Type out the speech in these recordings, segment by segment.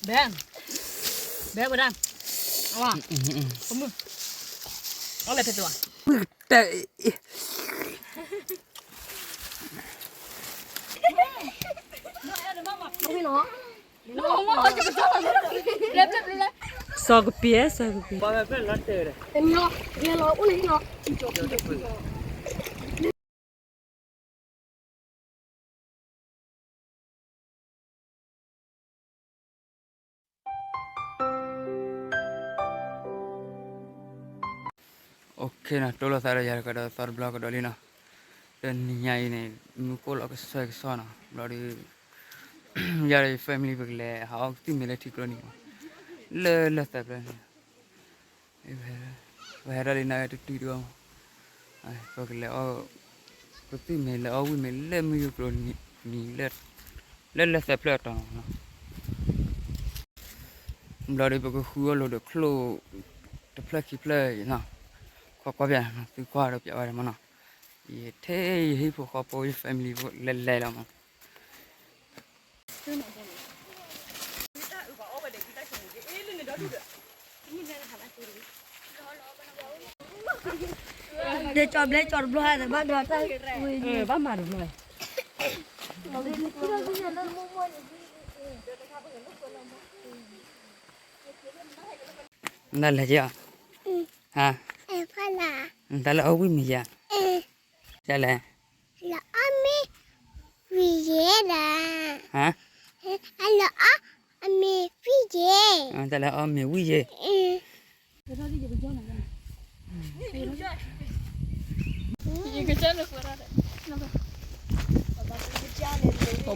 ဘဲ, ဘဲဝဲဒၣ်, အဝဲ, ကမုၢ်, အလဲၤဖဲသိး, တဲ, စီၤကပ့ၤ, စီၤကပ့ၤ. OK နီၤ, တိၢ်လိာ်သးဒီးယၤတကဒီးသီတဘျီကဒီးလံနီၤ, တနံၤညါအံၤန့ၣ် မုၢ်ကိၢ်လီၤကဆှဲကဆှီနီၤ, ဘျီဒီး ယၤဒီးယ family ပကလဲၤဟးအီၣ်ကသံၣ်မ့ၤလၢထံကျိနံၤမး, လၢလၢသၢဖျၢၣ်န့ၣ်, ပဟဲထီၣ်လံနၤဝဲတတုၤတအီၣ်မး, ပကလဲၤအီၣ်ကသံၣ်မ့ၤ လဲၤအီၣ်ဝံၣ်မ့ၤလၢမုၢ်ယူၤကျိနံၤ, လၢလၢသၢဖျၢၣ်အတီၤနီၤ, ဘျီဒီးပကဃုအီၣ်လိာ်ဒီးချိၣ် တဖျၢၣ်ခံဖျၢၣ်နီၤ, ကွၢ်ကွၢ်ပျး, သုကွၢ်ဒီးပျးဝဲဒၣ်မးနီၤ, ယထဲယဟံၣ်ဖိဃီဖိ ယ family ဖိလဲၤလဲၤလီၤမး. ဘျဲကၠီဘျဲကၠီတဘျီဟဲဒီးဘၣ်ဒီးတၢ်ဝံၤ, ဘၣ်မၤတဘျီ, နလဲၤက့ၤအီၤ, ဟါ, နတၢ်လၢအီၣ်ဝံၣ်မ့ၤယၤ, တၢ်လဲၤ လၢအီၣ်မ့ၤဝံၤယဲဒၣ်, ဟါ, လၢအီၣ်မ့ၤဝံၤယဲ, တၢ်လၢအီၣ်မ့ၤဝံၤယဲ, အိၣ်ဘှံးလံ, အိၣ်ဘှံး, ဟ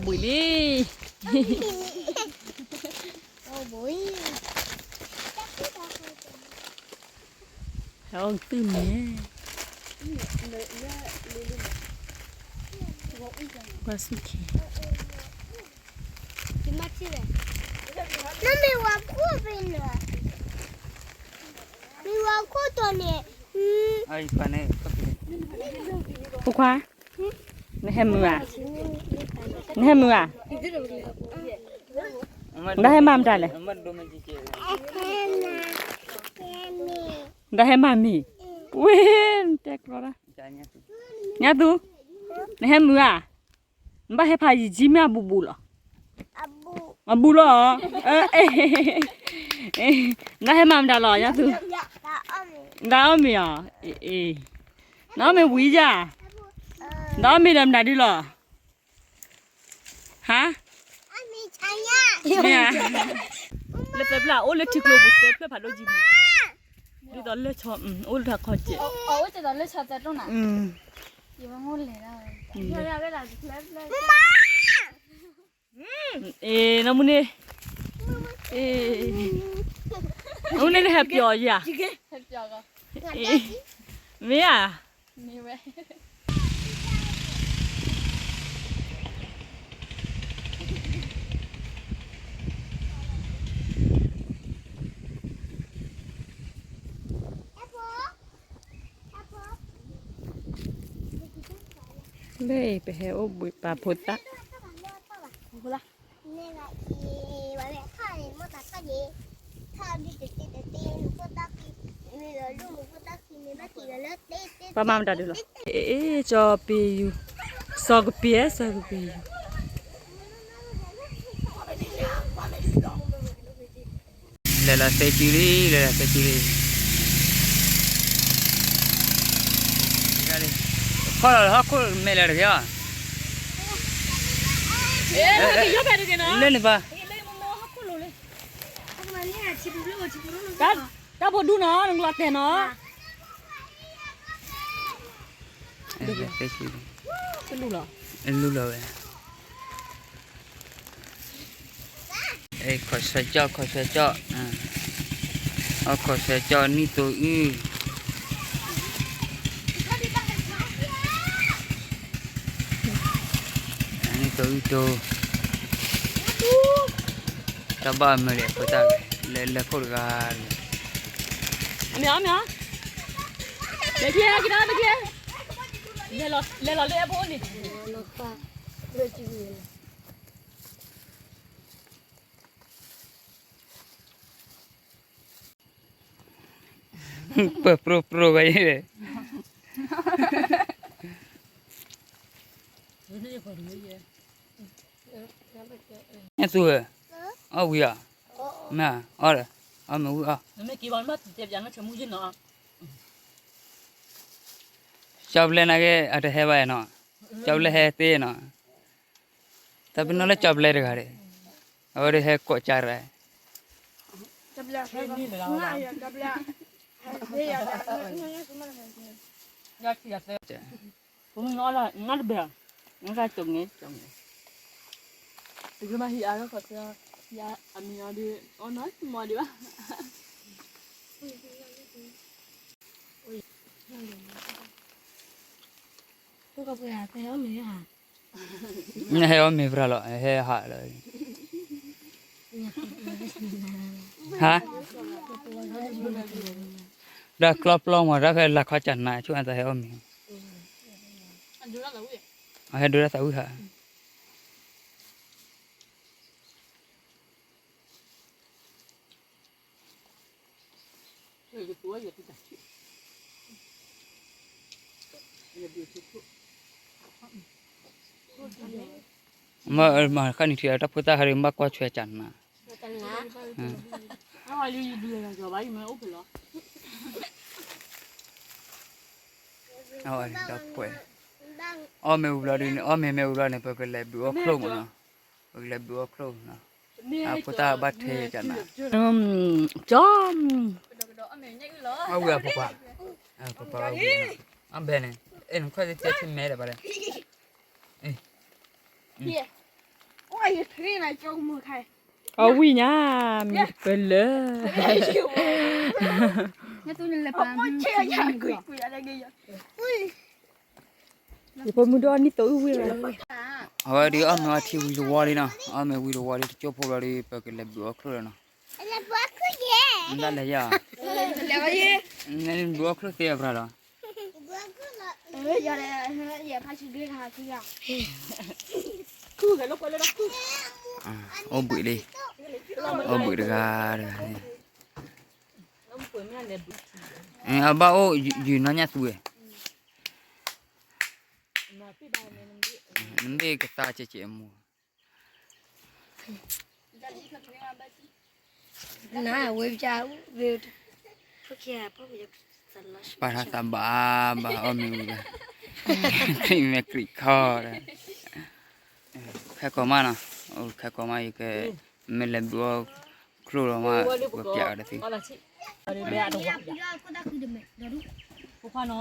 ဲအီၣ်ကသံၣ်မ့ၤ, ကွၢ်စ့ၢ်ကီး, နမ့ၢ်ဝဲဖိပ့ၤလီၤ, မ့ၢ်ဝဲခိၣ်တီန့ၣ်, ဖိခွါ, နဟဲမုာ်ဧါ, နဟဲမုာ်ဧါ, နဟဲမၤမတၤလဲၣ်, နဟဲမၤမ့ၤ, ဝ့ၢ်, နတဲကျီဒၣ်, ညါသူ, နဟဲမုာ်ဧါ, နဘၣ်ဟဲဖးယံာ်ကၠံမ့ၢ်အဘူးဘူးလီၤ, အဘူးလီၤ, နဟဲမၤမတၤလီၤ, ညါသူ, နအီၣ်မ့ၤအီၤ, နအီၣ်မ့ၤဝံၤယၤ, နအီၣ်မ့ၤဒီးမနုၤဒ်လီၤ, ဟါ, မ့ၢ်ဧါ, လၢသၢဖျၢၣ် အိၣ်လၢထံကျိပူၤသၢဖျၢၣ်ဖးဒိၣ်ကံမး, ဒ်သိးလၢဆီ, အိၣ်လၢထးခီကဲး, အ့ နီၢ်မုၢ်န့ၣ်, အ့, နီၢ်မုၢ်န့ၣ်တဟဲပျီယၤ, မ့ၢ်ဧါ, လၢပဟဲအိၣ်ဘှံးပာ်ဖိသၣ်, ပှၤမၤမတၤဒုးလီၤ, အ့ ကၠီပ့ၤယူၤ, စီၤကပ့ၤ, စီၤကပ့ၤယူၤ လဲၤလီၤသ့စုလံ, လဲၤလီၤသ့စုလံ, ခီလီၤလၢဟီၣ်ခိၣ်မဲာ်လၢတဂ့ၤအီၤ, လၢနပၤ, တၢ်ဖိဒူနီၤ နကလီၤတဲာ်နီၤ, လူလီၤဝဲ. ခီၣ်ဆၢကၠီၣ်, ခီၣ်ဆၢကၠီၣ်, အီၣ်ခီၣ်ဆၢကၠီၣ် နံၣ်သိအုၣ်, နံၣ်သိအုၣ်တိ, တၢ်ဘၣ်မၤလဲၣ်ဖိသၣ်, လဲၤလဲၤခိၣ်တဂၤ, မ့ၢ်အီၤ, မ့ၢ်အီၤ, လဲၤက့ၤ, က့ၤဒီး, လဲၤလီၤလၢအဲၣ်ဖိန့ၣ်. လီၤပာ်လၢစုန့ၣ်လီၤ. ပၢၢ်ပြိပြိဝဲအံၤ, သူဝဲ, အီၣ်ဝံၤအီၤ, မ့ၢ်အီၣ်ဒီး, အီၣ်မ့ၢ်ဝံၤအီၣ်, ကၠီပလဲနာ်က့ အတဟဲဘၣ်နီၤ, ကၠီပလဲဟဲသ့နီၤ, တၢ်ပနီၣ်လၢကၠီပလဲတဂၤဒီး, အဝဲဒီးဟဲကိးကၠၢ်ရၣ် ငါတဘဲ, ငါကတုံန့တုံန့, တကမၤဟံးအါထီၣ်ခီသၢ, ဟံးအါအမံၤအီၤဒီး အီၣ်နီၢ်မီၤဒံးဘၣ်, နဟဲအီၣ်မ့ၤပြၢ်လီၤ ဟဲဟးလီၤ, ဟါ, ဒီးကျီပျီမး တၢ်ဖဲလၢခီကၢ်နၤ ဆိၣ်အတၢ်ဟဲအီၣ်မ့ၤ, အဟဲဒိတၢ်သးဝံၣ်ဟး မ့ၢ်မၤခါနံၤထံၣ်တၢ်ဖိသၣ်ခါဒီး ဘၣ်ကွၢ်ဆွဲကၢ်နၤ, အဝဲဒီးပှဲၤ, အီၣ်မ့ၤဝံၤဘျီဒုးန့ၣ် အီၣ်မ့ၤမ့ၢ်ဝံၤဘျီန့ၣ် ပကလဲၤဘုးအီၣ်ချိၣ်မးနီၤ, ပကလဲၤဘုးအီၣ်ချိၣ်နီၤ, အဖိသၣ်ဘၣ်ထဲကၢ်နၤ, ကၠီ, အဝံၤအဖိခွါ, အဖိခွါဝံၤ, အဘဲန့ၣ်, အဲၣ်နခွဲးတၢ်ထံမဲဒီးဘၣ်လဲၣ်, အဝံၤညါ, မ့ၢ်ပလၢ, ယဖိမုၣ်ဒီးနံၣ်သိအုၣ်ဝံၤလီၤ, အဝဲဒုးအီၣ်မ့ၤအီထံဝံၤတဝီလံနီၤ, အီၣ်မ့ၤဝံၤတဝီလံ တကၠိဖိဘျီဒီး ပကလဲၤဘုးအီၣ်ချိၣ်လီၤနီၤ, မ့ၢ်လဲၤယၤ, ဘုးအီၣ်ချိၣ်သ့အပြၢ်လီၤ, အိၣ်ဘှံးလံ, အိၣ်ဘှံးတဂၤတဂၤန့ၣ်, အဘၣ်အိၣ်ယုာ်နီၢ်ညၣ်သူဝဲ, နမ့ၢ်ကသါကဲကဲအမိၢ်, နဝဲပျါ, ပာ်ထီၣ်သးဘၣ်ဘၣ်အီၣ်မ့ၤဝံၤဘၣ်, ခရံာ်မဲာ်ခရံာ်ခီဒီး, ခဲကိးမးနီၤ, ခဲကိးမးယက,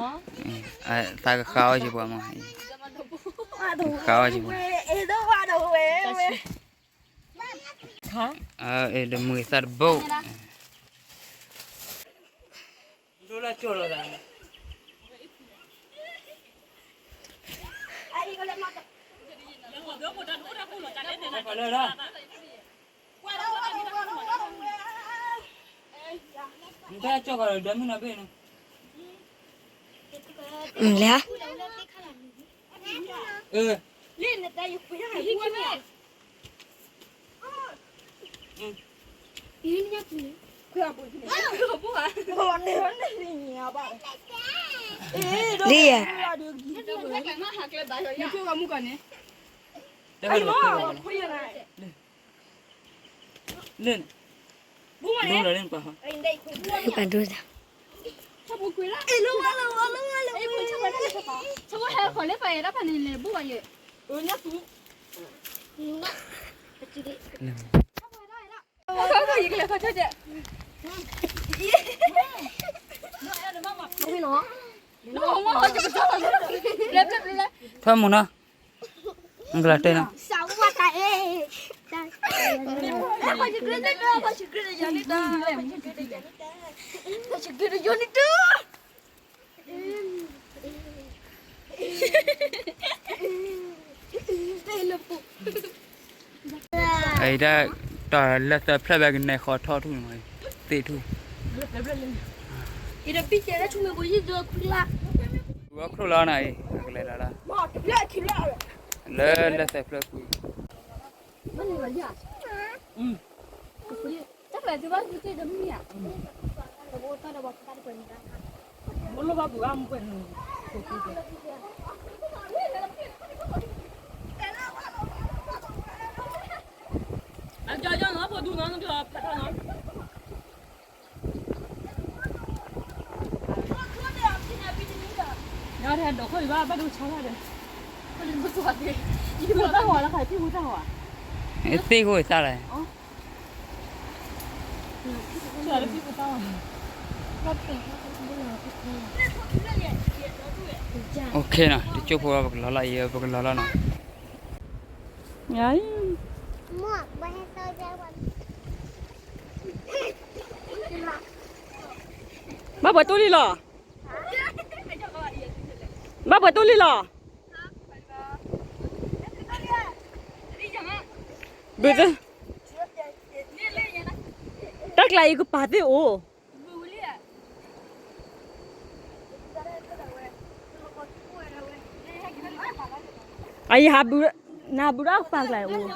မ့ၢ်လဲၤဘုးအီၣ်ချိၣ်လီၤမး, ပကပျးအီၤတသ့, သးကဃါအီၣ်ယပှၤမး, ဃါအီၣ်ယပှၤ, တမုာ်သးတဘိ, လဲၤ လံယဲ, ပဒိၣ်, ထွဲမုၢ်နီၤ, နကလၢတဲနီၤ, အံၤဒၣ်, တၢ်လၢသၢဖျၢၣ်ဘၣ်ကနဲၣ်ဃီထီၣ်ထူၣ်န့ၣ်, သ့ၣ်ထူၣ်, ဘုးအီၣ်ချိၣ်လီၤနီၤအံၤ, ကလဲၤလီၤလၢ, လၢလၢသၢဖျၢၣ်ကွံာ်, တၢ်ဖဲသုဘၣ်သုတ့ၢ်တမံၤဧါ, သ့ၣ်ဃိသၣ်လဲၣ်. OK နီၤ, တကၠိဖိ ပကလီၤလီၤအံၤ, ပကလီၤလီၤနီၤ. ဘၣ်ပှဲၤတိၢ်လံလီၤ. ဘၣ်ပှဲၤတိၢ်လံလီၤ. ဘု, တၢ်ကျးအံၤကပၤသ့ၣ်အိၣ်. အယဟးဘု, နဟးဘုဒၣ်ပာ်ကျါအိၣ်.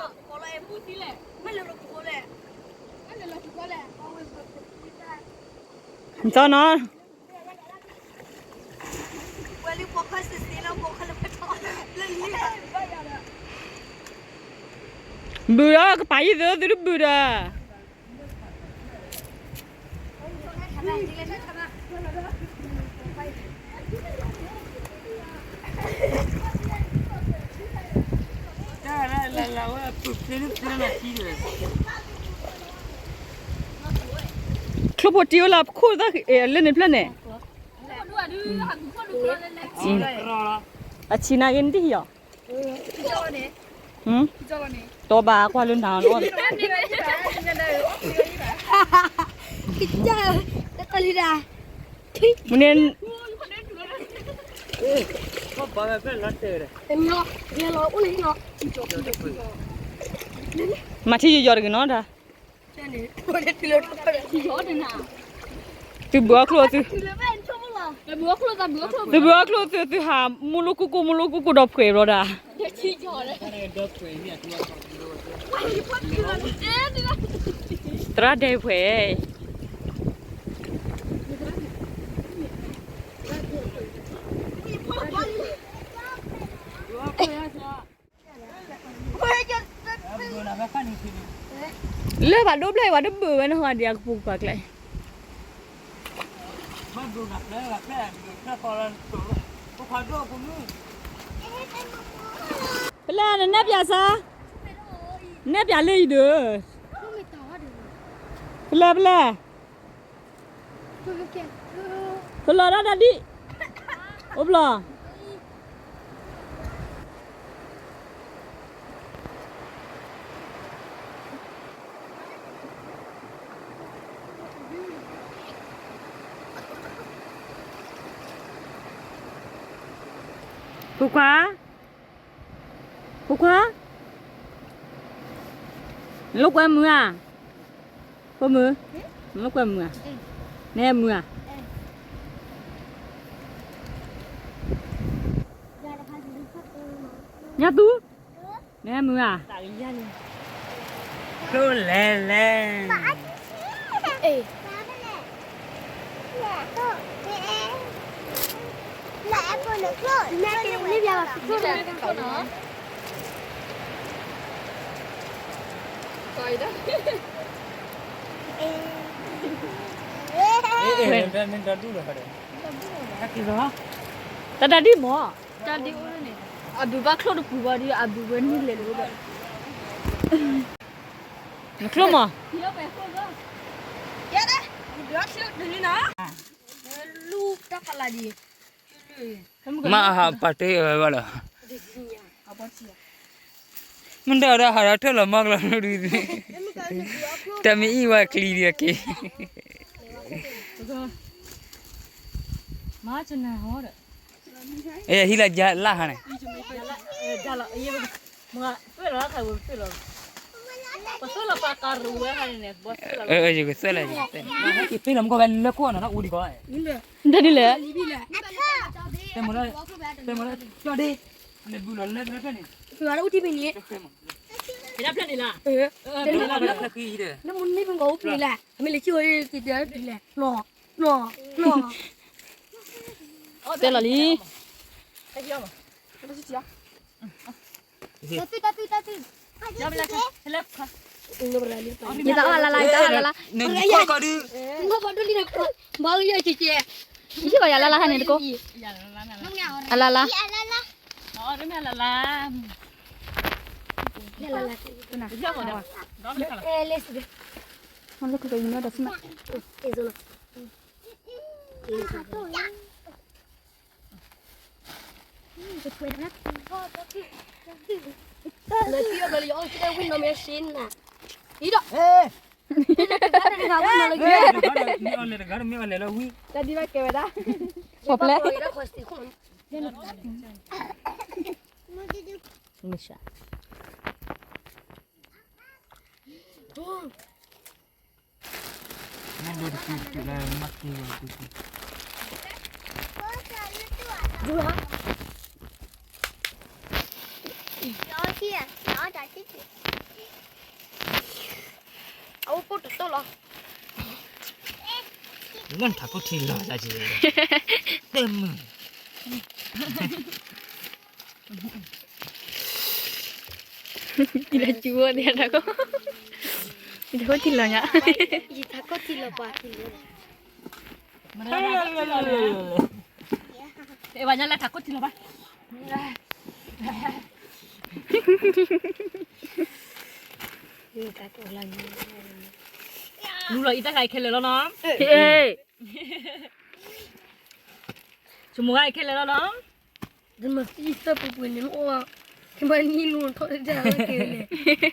နသီနီၤ. ဘုဒီးကပၤယံၤသု, သုတဘုဒီး ချိၣ်ဖိတံၢ်အိၣ်လၢပခိၣ်သၣ်လၢန့ၣ်ဖျၢၣ်န့ၣ်, အဆံးနၤဂ့ၤနတဟံၣ်အီၤ, တီဘၣ်ကွၢ်လၢနၤလီၤ. မုၢ်န့ၣ် မၤထံယီၤယီၤတဂ့ၤနီၤတၢ်, သုဘုအီၣ်ချိၣ်သု, သုဘုအီၣ်ချိၣ်သု, သုဟးမူလိကိကိ မူလိကိကိဒီးဖှဲးဘျီဒၣ်, သရၣ်ဒဲးဖှဲး လၢဘၣ်ဒိဘျၢၣ်အံၤ ပှၤတဘုးဝဲနီၤ ဟီဒံးအကပူၤကပၤကျဲ, ဖဲလဲၣ်နနဲၣ်ပၠးစါ, နဲၣ်ပၠးလၢအံၤဒီး, ဖဲလဲၣ်ဖဲလဲၣ် ပလီၤဒၣ်တၢ်ဒံၣ်, အိၣ်ဘျီ, ဖိခွါ, ဖိခွါ, နလိာ်ကွဲမုာ်ဧါ, ဖိမုာ်, နလိာ်ကွဲမုာ်ဧါ, နဟဲမုာ်ဧါ, ညါသူ, နဟဲမုာ်ဧါ, ကျိလဲၤလဲၤ တၢ်တၢ်ဒံၣ်မး, တၢ်ဒံၣ်အိၣ်န့ၣ်, အဘုးဘၣ်ချိၣ်တပူၤဘၣ်ဒီး အဘုးဝဲန့ၣ်လဲၤလိၤဒီး, နချိၣ်မး, လူတၢ်ဖးလၢ်ဒံး, မ့ၢ်အဟးပာ်တ့ၢ်ဝဲဘၣ်လီၤ, မ့ၢ်ဒၣ်ဝဲဒၣ်ဟးထၢၣ်လီၤမၢ်ကလီၤဒုး, တမ့ၢ်အံၣ်ဝဲကျံဒံးအက့ၤ, မၤနဟီဒီး, အဲ ဟံးလၢယလၢ်ဟါန့ၣ်, ယကသွဲၣ်လၢယကသွဲၣ်, ဒ်န့ၣ်လဲၣ်, တဲမ့ၢ်လၢ, တဲမ့ၢ်လၢ, ကၠီဒ့, လၢဘူလီၤလၢဖျၢၣ်န့ၣ်, ဖျၢၣ်န့ၣ်လၢ, ဖျၢၣ်န့ၣ်လၢ, လၢဖျၢၣ်န့ၣ်လၢ, လၢမူနံၣ်မ့ၢ်ကအိၣ်ဖျၢၣ်လၢ, အမ့ၢ်လၢကၠီဝဲက့ၤဒၢဖျၢၣ်လၢ, လီၤ တဲလီၤလံ. ယတၢ်အီၣ်လၢ်လၢ် ယတၢ်အီၣ်လၢ်လၢ်. နကီၢ်ကီၢ်ဒုး ဘၣ်ယဲၢ်ကဲကဲ ယကီၢ်ယၤလၢ်လၢ်ဟဲန့ၣ်တကိး အလၢ်လၢ် အလၢ်လၢ် လၢကကယၤဒီးစမး လၢထးခိၣ်ထံလီၤ တၢ်က့ၤ တမုၢ် ယလၢကၠူဝဲဒၣ်တၢ်ခိၣ် ယတၢ်ခိၣ်ထံလီၤညါ ယတၢ်ခိၣ်ထံလီၤပှၤထံလီၤ အဲၣ်ဘၣ်ညါလၢထးခိၣ်ထံလီၤဘၣ် လူလီၤအံၤတၢ်ခါအံၤခဲလၢာ်လီၤနီၤ ဆိမိၣ်ဂၤအံၤခဲလၢာ်လီၤနီၤ ဒ်မသံသၢပူၤပူၤန့ၣ် မ့ၢ်အိၣ် ကမၤနံၣ်လူၤထီၣ်တၢ်က့ၤလဲၣ် ဒ်မတဒု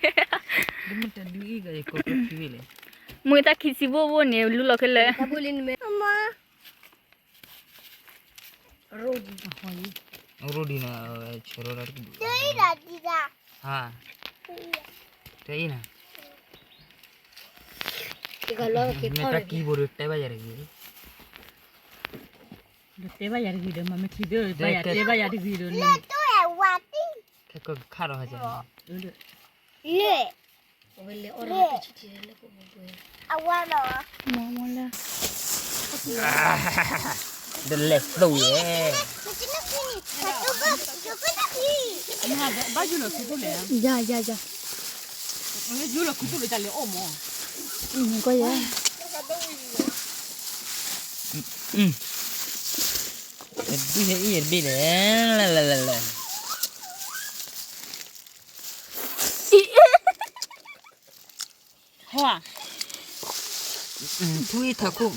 အံၤကယကီၢ်ကီၢ်ထံဝဲလဲၣ် မ့ၢ်တၢ်ခံဆံဘိဘိန့ၣ် လူလီၤခဲလၢာ် အရိဒ်နၤ ဆၢထီၣ်တၢ်တကဒူၣ် ဟါ တအံၤနၤ မ့ၢ်တၢ်ကံဘိဒီးတဲဘၣ်ယၤတဂ့ၤ တဲဘၣ်ယၤတဂ့ၤဒီး မ့ၢ်မ့ၢ်ထံဒိၣ် ဘၣ်ယၤတဲဘၣ်ယၤတဂ့ၤဒီး ခဲကခါဒီးဟါ လၢ ဝဲလဲၤအီၣ်ဒီးတထံၣ်ထံၣ်လၢကိၣ်ပူၤပူၤ အဝါလီၤ မၤမၤလၢ တလဲၤသိးယဲၢ် ဘၣ်ယူၤလီၤခူသူၣ်လဲၣ် ယၤ ယၤ ယၤ ယူၤလီၤခူသူၣ်လၢတၢ်လဲၤအိၣ်မး ကွၢ်ယဲၢ် ဒုးဟဲအံၤယတဘ့ၣ်လဲၣ် လၢလၢလၢလၢ ဟီ ထူအံၤထးခိၣ် အၢ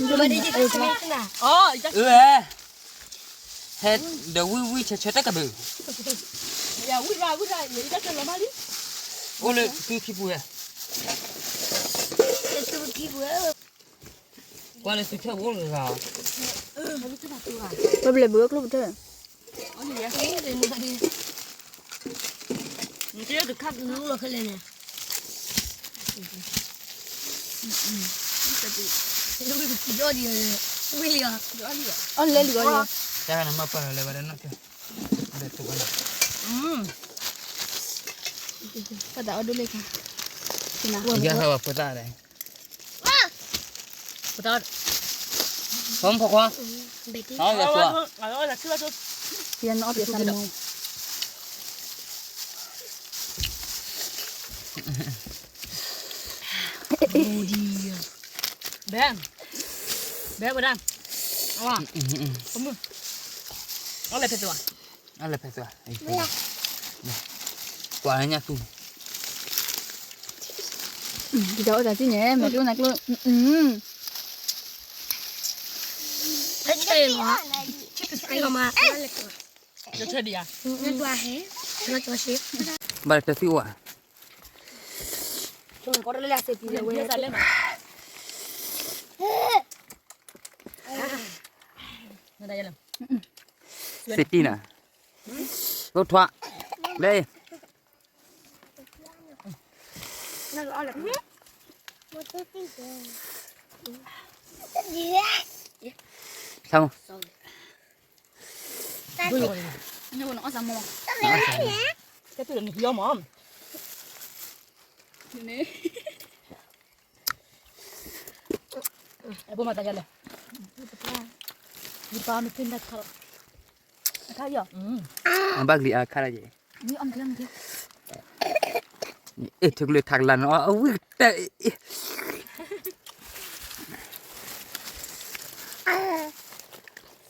ဟဲ ဒီးဝံၣ်ဝံၣ်ဆၢဆၢတၢ်ကဘုး အိၣ်လၢသုခံပူၤဧါ ကွၢ်လၢသုထၢၣ်အိၣ်လၢဂၤ ပဘျဲၣ်ဘုးကျိၣ်ပထၢၣ် နကဲတခါကလူလီၤခဲလၢာ်န့ၣ် ဝံၤလံဧါ အီၣ်လဲၤလံအီၤလံ တၢ်နမၤပာ်လီၤလၢဝဲဒၣ်နီၢ်ကၢ လၢသုဝဲနီၤ ပသးအီၣ်ဒိၣ်လၢခါ ယဟဲဝဲဖိသၣ်လဲၣ် ဖိသၣ် ဖီမဖီခွါ အီၣ်လဲၤသု ယနအီၣ်ပျဲသးမီ ဘဲ ဘဲဝဲဒၣ် အဝဲ အမုၢ် အီၣ်လဲၤဖဲသု အီၣ်လဲၤဖဲသု ကွၢ်ညၣ်သူ ဒီးအိၣ်တၢ်စံၣ်န့ၣ် မဲာ်ကျိၣ်နၤကျိၣ် ဖဲဆဲးလီၤ ဆဲးလီၤမး ဘၣ်တၢ်သံအိၣ်ဧါ စတံနၤ သိထွါ လၢ ဆမ် နအီၣ်စမီ ကဲတူၢ်လီၤနဟံးအီၣ်မး နန့ၣ် ဘိမၤသးယလဲၣ်, ယပာ်မ့ၢ်သ့ၣ်ညါခါလီၤ, အခါယီၤ, အဘၣ်ကလံၤအါခါလီၤယဲ, အ့ၣ် ထုကလၢထးကလၤနီၤ အဝံၣ်ကတၢၢ်,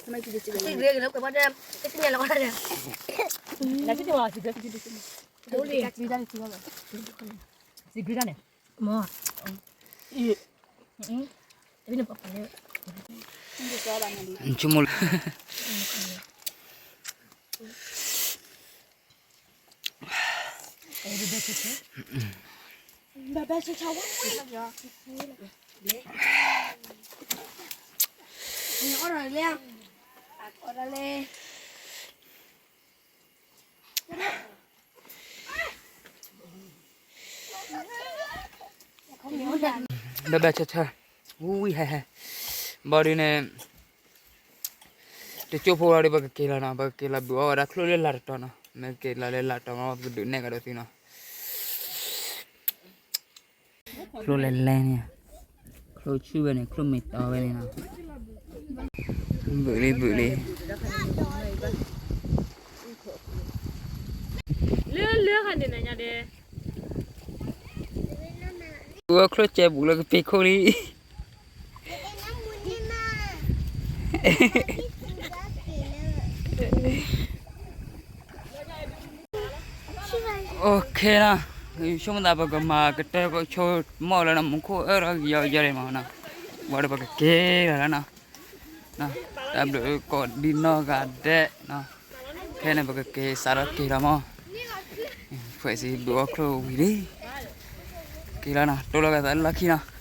စံးဂ့ၤဒၣ်န့ၣ်, ဆိကမိၣ်လၢ ဘၣ်ဘၣ်ဆၢဆၢ, ဝံၣ်ဝံၣ်ဟဲဟဲ, ဘၣ်ဒုးန့ၣ် တကၠိဖိဝဲဒီး ပကက့ၤလီၤနီၤ, ပကက့ၤလီၤဘုးအီၣ်ဝဲဒၣ်ချိၣ်လၢလာ်တတီၤနီၤ, မ့ၢ်က့ၤလီၤလၢလာ်တတီၤမ့ၢ် ပကဒုးနဲၣ်ကဒီးသုနီၤ. ချိၣ်လဲၤလဲၤန့ၣ်, ချိၣ်ဆူၣ်ဝဲန့ၣ် ချိၣ်မ့ၢ်တီဝဲန့ၣ်နီၤ, ဘုးလံဘုးလံ. လၢလၢခါန့ၣ်နညါဒဲး, ဘုးအီၣ်ချိၣ်ကဲဘူးလၢကပ့ၤခိၣ်လံ. โอเคနီၤ, ဆိကမိၣ်သးပကမၤကတၢၢ်ကီၢ်ဆိကမိၣ်လၢနီၤ မူခိၣ်အၢၣ်ထီၣ်ကယီကယီဒံးမးနီၤ, ဝံၤဒီးပကက့ၤလီၤလၢနီၤ, တၢ်ဘျုးကိးဒံနီၢ်ဂၤဒဲးနီၤ, ခဲန့ၣ် ပကက့ၤစးထီၣ်က့ၤလီၤမး, ဖှဲးစံးဘုးအီၣ်ချိၣ်ဝံၤလံ, က့ၤလီၤနီၤ တိၢ်လီၤကသးလၢလီၢ်ခံနီၤ.